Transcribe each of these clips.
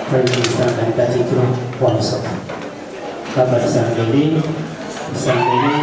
Prime Minister nga ni Katikkiro wa Busoga. Baba Tusangeri, Tusangeri.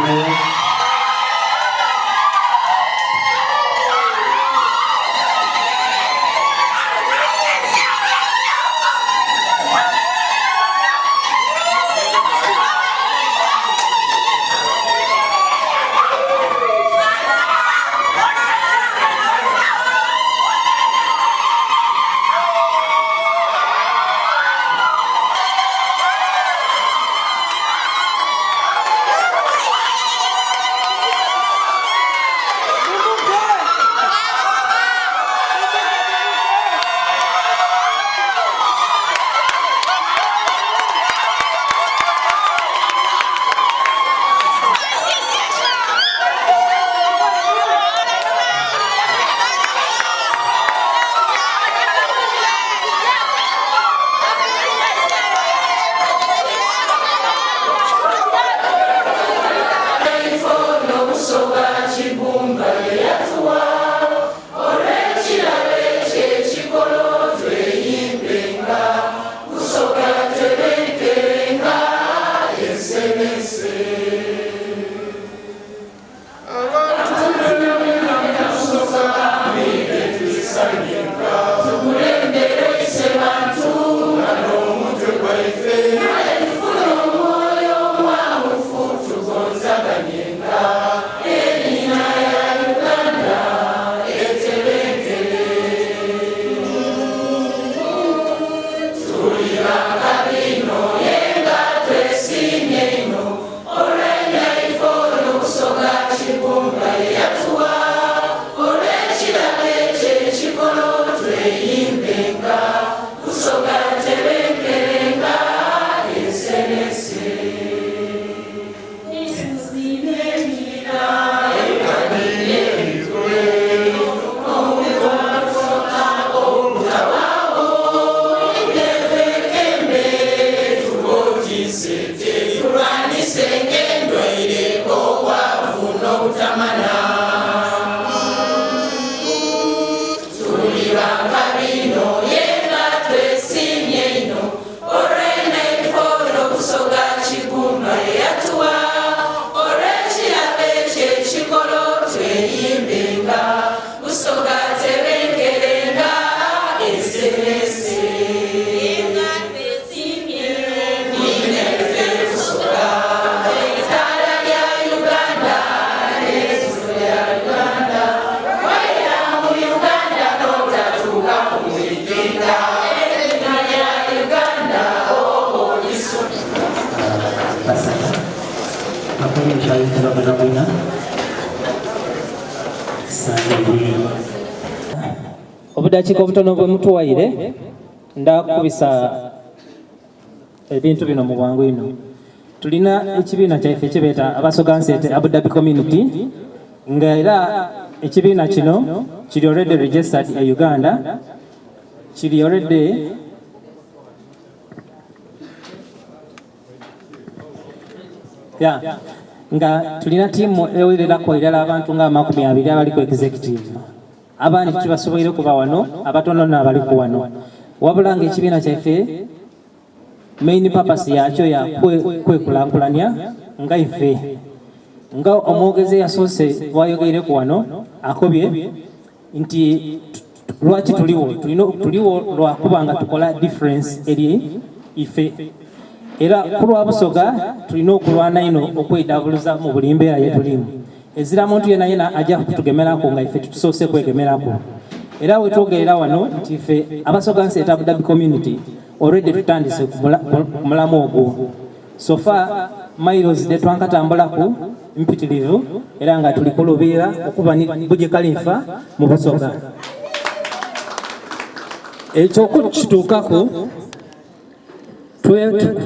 Obudakiika obutono bwe mutuwaire ndakubisa ebintu bino mu bwangu ino. Tulina ekibiina kyaife kyebeeta Abasoga Nsete Abu Dhabi Community nga era ekibiina kino kiri already registered e Uganda, kiri already Yeah. Nga tulina tiimu ewererako irala abantu nga 20 abali ku executive. Abandi tibasoboire kuba wano, abatono n'abaliku wano. Wabula nga ekibiina kyaife main purpose yakyo ya kwekulankulania nga ife. Nga omwogezi eyasoose bwayogeireku wano akobye nti lwaki tuliwo, tuliwo lwakuba nga tukola difference eri ife. Era ku lwa Busoga tulina okulwana ino okwedabuluza mu buli mbeera ye tulimu. Ezira muntu yena yena ajja kutugemeraku nga ife tutusoose kwegemeraku. Era wetwogerera wano nti ife Abasoga Nsete Abu Dhabi community already tutandise ku mulamu ogwo. So far miles de twankatambulaku mpitirivu era nga tuli kulubiira okuba ni Burj Khalifa mu Busoga. Ekyo okukituukaku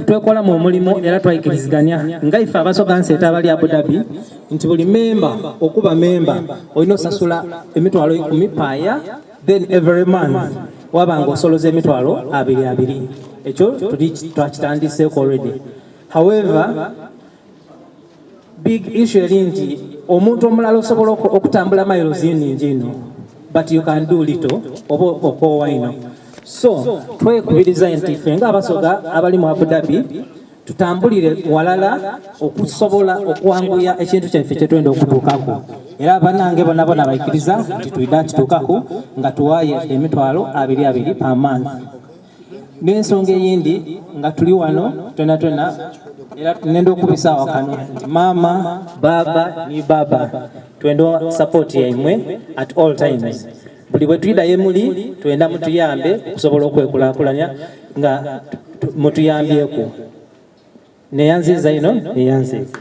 twekolamu omulimu era twaikiriziganya nga ife Abasoga Nsete abali Abu Dhabi nti buli memba okuba memba olina osasula emitwalo 10 paaya, then every month waba nga osoloza emitwalo abiri abiri. Ekyo twakitandiseeko already. However, big issue eri nti omuntu omulala osobola okutambula miles nnyingi ino, but you can do little oba okoowa ino. So twekubiriza nti ffe ng'Abasoga abali mu Abu Dhabi tutambulire walala okusobola okwanguya ekintu kyaife kyetwenda okutuukaku. Era banange bonabona baikiriza nti twidha kituukaku nga tuwaayo emitwalo abiri abiri per month. N'ensonga eyindi nga tuli wano twenatwena era nenda okubisa awo kano nti maama, baaba ni baaba twenda support yaimwe at all times. Buli bwe twidha ye muli twenda mutuyambe okusobola okwekulakulanya nga mutuyambyeku. Neyanziiza inho, neyanziiza.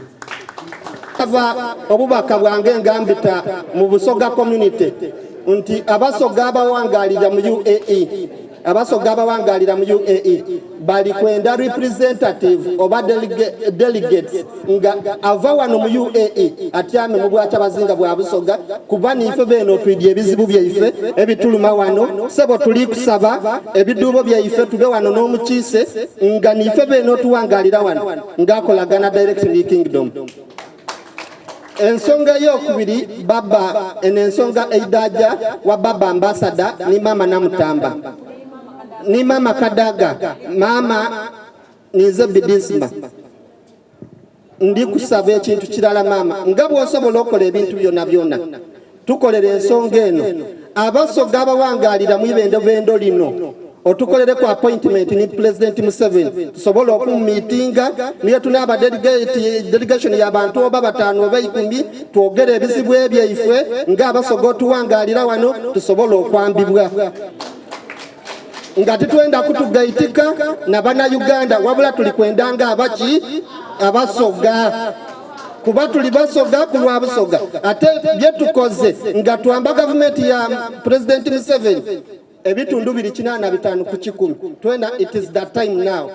Nsaba obubaka bwange nga mbita mu Busoga community nti Abasoga abawangalira mu UAE, Abasoga abawangalira mu UAE bali kwenda representative oba delegates nga ava wano mu UAE atyame mu bwakyabazinga bwa Busoga, kuba niife beene otwidye ebizibu byaife ebituluma wano. Sebo tuli kusaba ebiduubo byaife tube wano n'omukiise nga niife beene otuwangalira wano nga akolagana direct ni Kingdom. Ensonga eyokubiri baba eno ensonga eidaja wa baba ambassador ni mama Namutamba ni mama Kadaga mama ninze Bidisma. Ndi kusaba ekintu kirala maama, nga bw'osobola okola ebintu byona byona, tukolere ensonga eno. Abasoga abawangalira mu ibendobendo lino otukolereku appointment ni Pulezidenti Museveni tusobole okumumiitinga, niye tunaaba delegation y'abantu oba bataano oba ikumi, twogere ebizibu ebyaifwe nga abasoga otuwangalira wano tusobole okwambibwa. Nga titwenda kutugaitika na bannayuganda, wabula tuli kwenda nga abaki abasoga, kuba tuli basoga ku lwa Busoga. Ate byetukoze nga twamba gavumenti ya Pulezidenti Museveni ebitundu biri 85 ku kikumi, twenda it is the time now.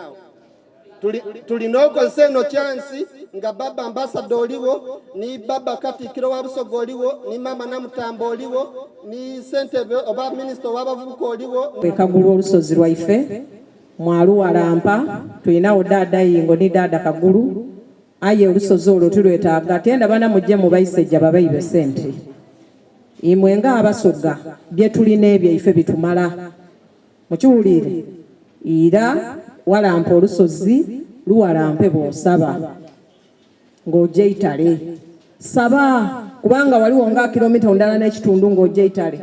Tulina okozesa eno chansi nga baba ambassador oliwo, ni baba katikiro wa Busoga oliwo, ni mama Namutamba oliwo, ni sentebe oba minisita w'abavubuka oliwo. Kagulu olusozi lwaife mwaluwalampa tulinawo daada Ingo ni daada Kagulu, aye olusozi olwo tulwetaaga. Tenda bana mujje mubaisejja babaibe sente. Imwe nga Abasoga bye tulina ebyaife bitumala. Mukiwuliire? Ira walampa olusozi luwalampe bw'osaba ng'oja eitale. Saba kubanga waliwo nga kilomita ndala n'ekitundu ng'oja eitale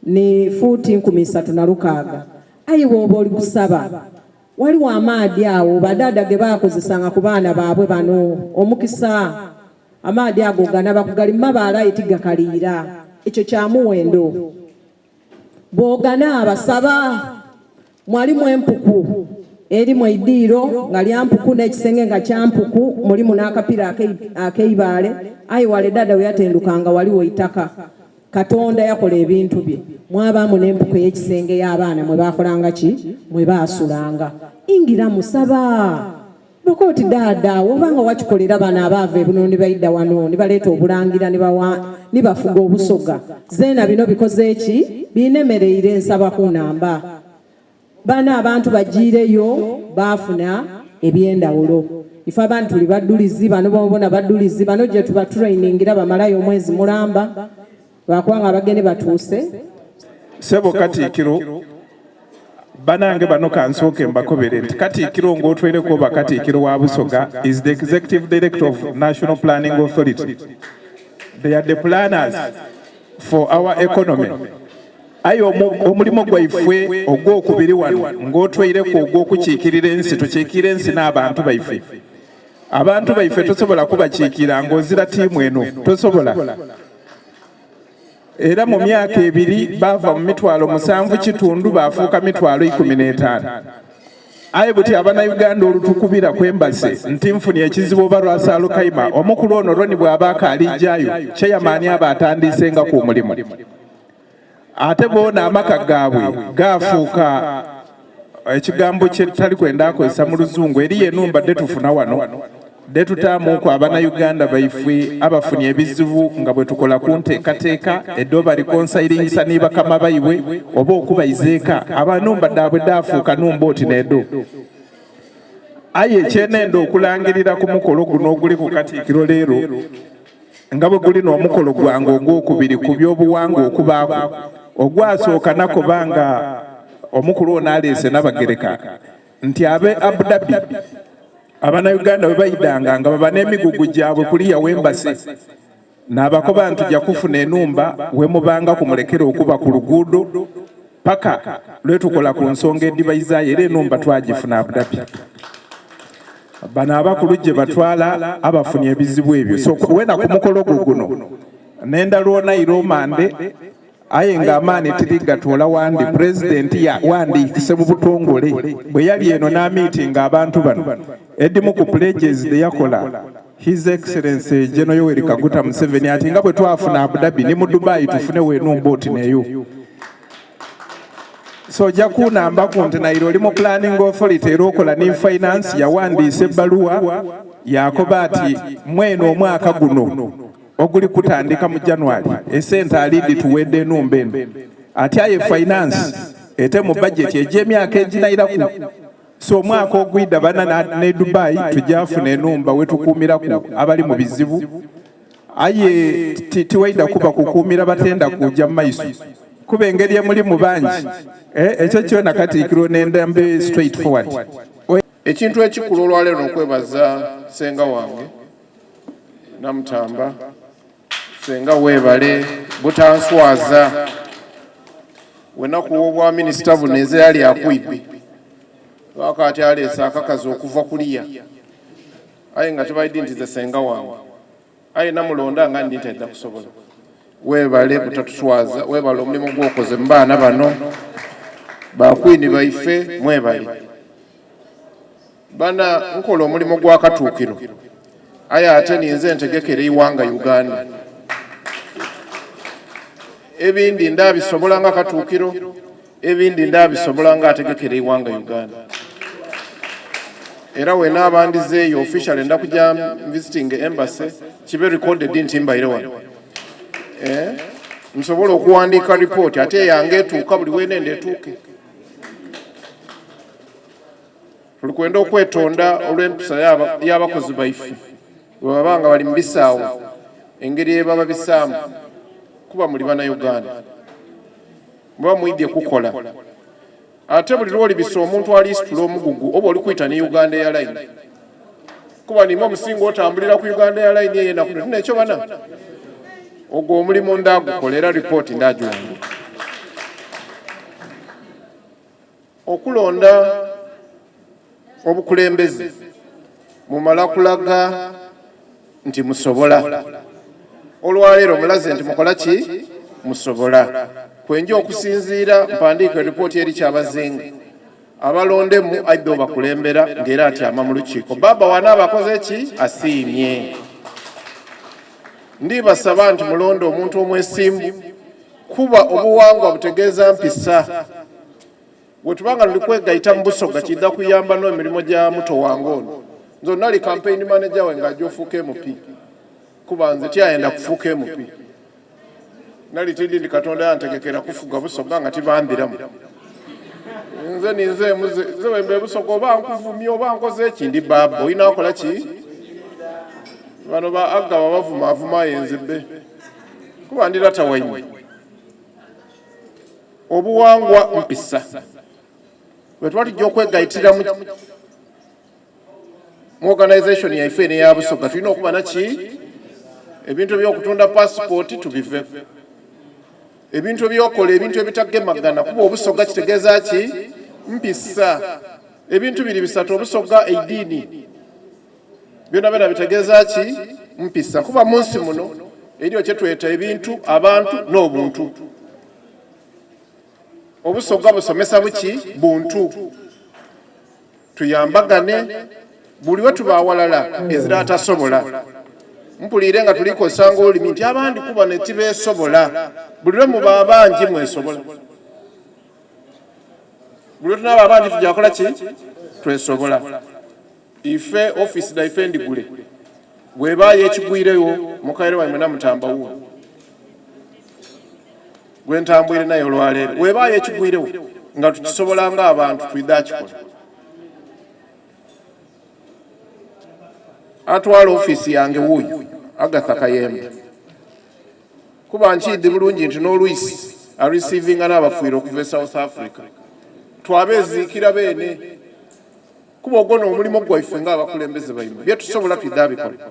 ni fuuti 3600. Aye bw'oba oli kusaba waliwo amaadhi awo badaada ge baakozesanga ku baana baabwe bano omukisa. Amaadhi ago ganaba kugali mu mabaale aye tigakaliira. Ekyo kya muwendo. Bw'oganaaba saba. Mwalimu empuku erimu eidiiro nga lya mpuku n'ekisenge nga kya mpuku, mulimu n'akapira ak'eibaale. Aye wale dhaadha we yatendukanga waliwo eitaka. Katonda yakola ebintu bye. Mwabaamu n'empuku ey'ekisenge ey'abaana mwe baakolanga ki? Mwe baasulanga. Ingiramu, saba. Boka oti dhaadha woba nga wakikolera bano abaava e Buno ni baidha wano ni baleeta obulangira ni bafuga Obusoga, zeena bino bikoze ki? Biinemereire nsaba kuunamba. Bano abantu bajiireyo baafuna eby'endhawulo. Ife abandi tuli badhulizi, bano bobona badhulizi, bano gye tubaturainingira bamalayo omwezi mulamba lwakuba nga abageni batuuse. Ssebo Katikkiro, banange bano kansooke mbakobere nti Katikkiro ng'otweireku oba Katikkiro wa Busoga is the Executive Director of National Planning Authority. They are the planners for our economy. Aye omulimo gwaifwe ogwokubiri wano ng'otweireku ogw'okukiikirira ensi, tukiikirira ensi n'abantu baife. Abantu baife tosobola kubakiikira ng'ozira tiimu eno, tosobola. Era mu myaka ebiri baava mu mitwalo musanvu kitundu baafuuka mitwalo ikumi n'etaanu. Aye buti Abanauganda olutukubira ku embase nti nfunye ekizibu oba lwasa Alukaima, omukulu ono Ronnie bw'aba akaalijaayo, chairman aba atandiisengaku omulimu. Ate boona amaka gaabwe gaafuuka ekigambo kye tutali kwenda akozesa mu luzungu. Eriyo enhumba dhetufuna wano dhetutaamuuku Abanauganda baifwe abafunye ebizibu nga bwe tukola ku nteekateeka edh'oba reconciringisa ni bakama baibwe oba okubaiza eka, aba nhumba dhaabwe dhaafuuka nhumba oti n'edho. Aye kyenenda okulangirira ku mukolo guno oguli ku Katikkiro leero, nga bwe guli n'omukolo gwange ogwokubiri ku by'obuwangwa okubaaku, ogwasooka nakoba nga. Omukulu ono aleese Nabagereka nti abe Abu Dhabi Abanauganda bwe baidanga nga baba n'emigugu gyabwe kuliya w'embase n'abakoba nti tuja kufuna enhumba wemubangaku mulekere okuba ku luguudo paka lwetukola ku nsonga edhibaizaayo era enhumba twagifuna Abu Dhabi. Bano abakulu gye batwala abafunye ebizibu ebyo so wena ku mukolo gwo guno nenda lwona ira omande Aye nga amaani tiri gatoola wandi Pulezidenti ya wandiikise mu butongole bwe yali eno n'amiitinga abantu bano. Edimu ku pledges dhe yakola His Excellency General Yoweri Kaguta Museveni ati nga bwe twafuna Abu Dhabi ni mu Dubai tufunewo enhumba oti n'eyo. So oja kuunambaku nti naire oli mu Planning Authority era okola ni Finance yawandiisa ebbaluwa yaakoba ati mwene omwaka guno oguli kutandika mu January esente ali dhituwa edh'enhumba eno ati aye finance ete mu budget egy'emyaka eginairaku so omwaka ogwidha bana ne Dubai tujafuna enhumba wetukuumiraku abali mu bizibu aye tiwaidha kuba kukuumira batenda kuja mu maiso kuba engeri emulimu bangi eh, ekyo kyona Katikkiro nenda mbe straight forward. Ekintu ekikulu olwaleero nokwebaza ssenga wange Namutamba senga webale butanswaza wenakuwa obwa minisita buno eze yali akwibbe lwakati aleese akakazi okuva kuliya aye nga tebaidi nti ze senga wange aye namulonda nga ndi nti aidha kusobola webale butatuswaza webale omulimu gwokoze mu baana bano bakwini baife mwebale Bana nkola omulimu gwa katuukiro aye ate ninze ntegekera eighanga Uganda. Ebindi ndabisobola nga katuukiro, ebindi ndabisobola nga ategekera eighanga Uganda. Era wena abandizeeyo officially ndakuja visiting embassy kibe recorded nti mbaire wano. Eh, nsobola okuwandiika report ate eyange etuuka buli wenenda etuuke. Tulikwenda okwetonda olw'empisa y'abakozi baife bwe baba nga bali mu bisaawe engeri yebaba bisaamu kuba muli Bannayuganda muba mwidhye kukola ate buli lwolibisa omuntu alisitula omugugu oba oli kwita ni Uganda Airline kuba nimwe omusinga otambulira ku Uganda Airline eyo enaku tuna ekyo bana ogwo omulimu ndagukola era ripooti ndagiwandiika. Okulonda obukulembeze mumala kulaga nti musobola. Olwaleero mulaze nti mukola ki? Musobola. Kwenja okusinziira mpandiika ripooti eri Kyabazinga abalondemu aidha obakulembera ng'era atyama mu lukiiko. Baba wanaaba akoze ki? Asiimye. Ndibasaba nti mulonde omuntu omwesimbu kuba obuwangwa butegeeza mpisa. Bwetuba nga tuli kwegaita mu Busoga kiidha kuyamba n'emirimo gya muto wange ono. Nze nali campaign manager we ng'aja ofuuka MP kuba nze tyayenda kufuuka MP. Nali tindi ndi Katonda yantegekera kufuga Busoga nga tibandhiramu. Nze ninze muze nze wemba Busoga oba nkuvumye oba nkoze ki ndi baaba olina akola ki? Bano ba Agaba bavuma avuma aye nze be kuba ndi lata waimwe. Obuwangwa mpisa. Bwe tuba tujja okwegaitira mu organization yaife eno eya Busoga tulina okuba naki ebintu eby'okutunda passport tubiveku, ebintu ebyokola ebintu ebitagemagana kuba Obusoga kitegeeza ki mpisa. Ebintu biri bisatu Obusoga, eidiini, byona byona bitegeeza ki mpisa, kuba mu nsi muno eriyo kyetweta ebintu, abantu n'obuntu. Obusoga busomesa buki buntu. Tuyambagane buli we tuba awalala ezira atasobola. Mpuliire nga tulikozesa ng'olulimi nti abandi kuba ne tibeesobola. Buli lwe muba abangi mwesobola. Buli lwe tunaaba abangi tujja kukola ki? Twesobola. Ife ofiisi dhaife ndigule. Bw'ebaayo ekigwiregho mukaire waimwe Namutamba wuuno gwe ntambwire naye olwaleero. Bw'ebaayo ekigwiregho nga tukisobola ng'abantu twidha kikola. Atwala ofiisi yange wuuyo Agatha Kayemba. Kuba nkiidhi bulungi nti n'oluisi arisiivinga n'abafiire okuva e South Africa. Twabeeziikira beene kuba ogwo n'omulimu gwaife ng'abakulembeze baimwe, byetusobola twidha bikola.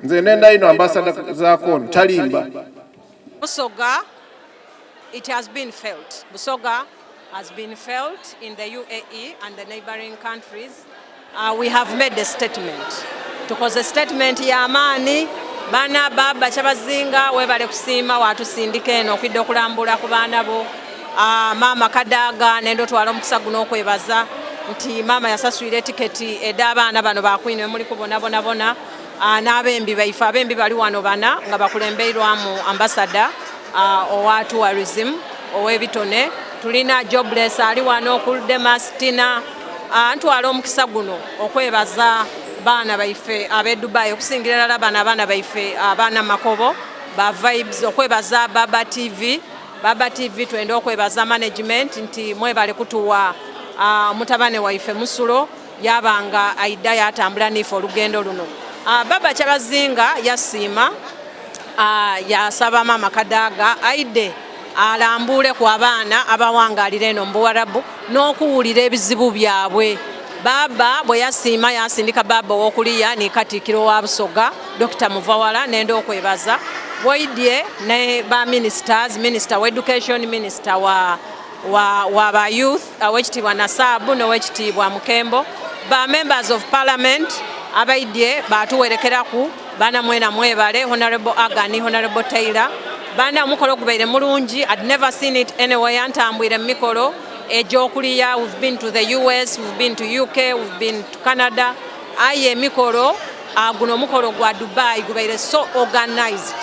Nze nenda ino ambasada zaako ono talimba. Busoga, it has been felt. Busoga has been felt in the UAE and the neighboring countries. We have made a statement. Tukoze statement ya maani. Bana baba Kyabazinga, webale kusiima watusindika eno okwidda okulambula ku baana bo. Maama Kadaga, nenda otwala omukisa guno okwebaza nti maama yasaswire etiketi ed'abaana bano bakwine muli kubonabonabona. N'abembi baife, abembi bali wano bana nga bakulembeirwamu ambasada owa tourism ow'ebitone. Tulina Jobless ali wano, Kuldemas Tina. Ntwala omukisa guno okwebaza baana baife ab'e Dubai, okusingira ddala bano abaana baife abaana Makobo ba Vibes, okwebaza Baba TV. Baba TV, twenda okwebaza management nti mwebale kutuwa mutabane waife Musulo yabanga aida yatambula nife olugendo luno. Baba Kyabazinga yasiima, yasaba Mama Kadaga aide alambule ku abaana abawangalira eno mu Buwarabu n'okuwulira ebizibu byabwe. Baba bwe yasiima yasindika baba owokuliya ni Katikkiro wa Busoga Dr. Muvawala. Nenda okwebaza bwoidye ne ba ministers, minister wa education, minister wa ba youth, owekitiibwa Nasaabu n'owekitiibwa Mukembo, ba members of parliament abaidye batuwerekeraku. Bana mwena mwebale, Honorable Agani, Honorable Taylor. Bana, omukolo gubaire mulungi. I'd never seen it anywhere. Ntambwire mu mikolo egy'okuliya, we've been to the US, we've been to UK, we've been to Canada, aye emikolo guno omukolo gwa Dubai gubaire so organized.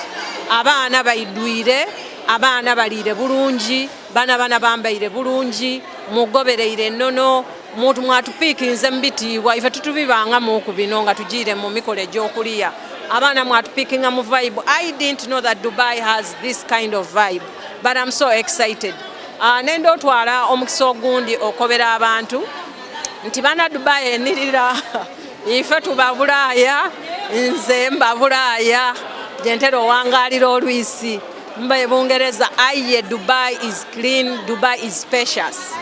Abaana baidwire, abaana baliire bulungi, bana bana bambaire bulungi, mugobereire ennono, muntu mwatupiikinze mu bitiibwa. Ife tutubibangamuku bino nga tugiire mu mikolo egy'okuliya. Abaana mwatupiikinga mu vibe. I didn't know that Dubai has this kind of vibe, but I'm so excited. Nenda otwala omukisa ogundi okobera abantu nti bana Dubai enirira, ife tuba Bulaaya. Nze mba Bulaaya gyentera owangalira, olwisi mba ebungereza, aye Dubai is clean, Dubai is spacious,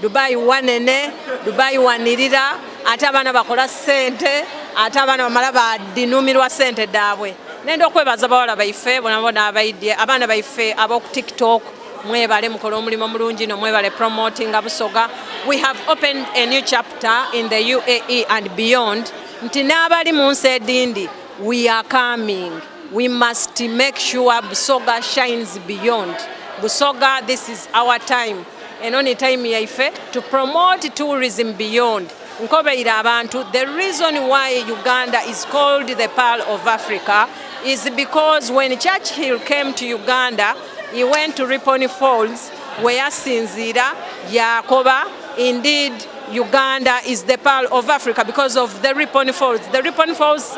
Dubai wanene, Dubai wanirira. Ate abaana bakola ssente, ate abaana bamala badinumirwa ssente daabwe. Nenda okwebaza bawala baife bonabona abaidye, abaana baife ab'oku TikTok, mwebale mukola omulimu mulungi no, mwebale promotinga Busoga. We have opened a new chapter in the UAE and beyond, nti n'abali mu nsi edindi, we are coming. We must make sure Busoga shines beyond. Busoga, this is our time. Eno ni time yaife to promote tourism beyond. Nkobeire abantu, the reason why Uganda is called the Pearl of Africa is because when Churchill came to Uganda, he went to Ripon Falls, where yasinziira yakoba, indeed Uganda is the Pearl of Africa because of the Ripon Falls. The Ripon Falls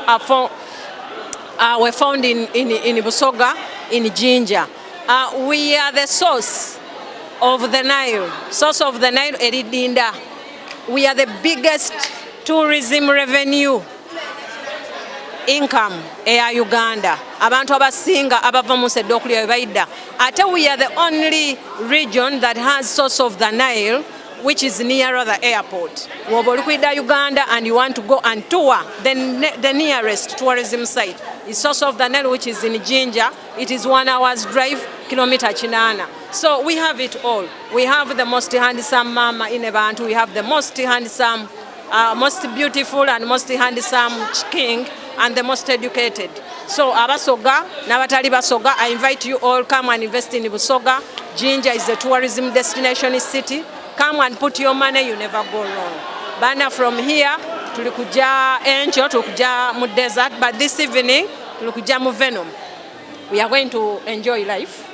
were found in Busoga, in Jinja. We are the source of the Nile, source of the Nile Eridinda. We are the biggest tourism revenue income eya Uganda. Abantu abasinga abava mu nsi ed'okulya we bayidda. Ate we are the only region that has source of the Nile, which is nearer the airport. Woba oli kwidda Uganda and you want to go and tour, the nearest tourism site is source of the Nile, which is in Jinja. It is 1 hour's drive, kilometer 80. So we have it all. We have the most handsome mama in Abantu. We have the most handsome, most beautiful and most handsome king and the most educated. So Abasoga n'abatali Basoga, I invite you all, come and invest in Busoga. Jinja is a tourism destination city. Come and put your money, you never go wrong. Bana, from here tuli kuja encho, tuli kuja mu desert, but this evening tuli kuja mu Venom. We are going to enjoy life.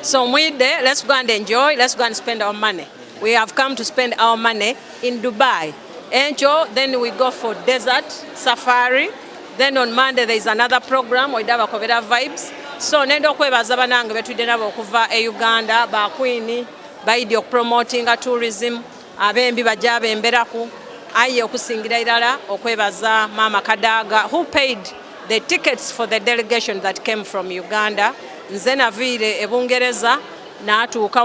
So mwide, let's go and enjoy, let's go and spend our money. We have come to spend our money in Dubai. Encho, then we go for desert safari. Then on Monday there is another program, Oidaba Kobera Vibes. So nenda okwebaza banange betwidde nabo okuva e Uganda, ba Queen, baidi okupromotinga tourism, abembi bajja bemberaku. Aye okusingira irala okwebaza Mama Kadaga, who paid the tickets for the delegation that came from Uganda. Nze naviire e Bungereza n'atuuka.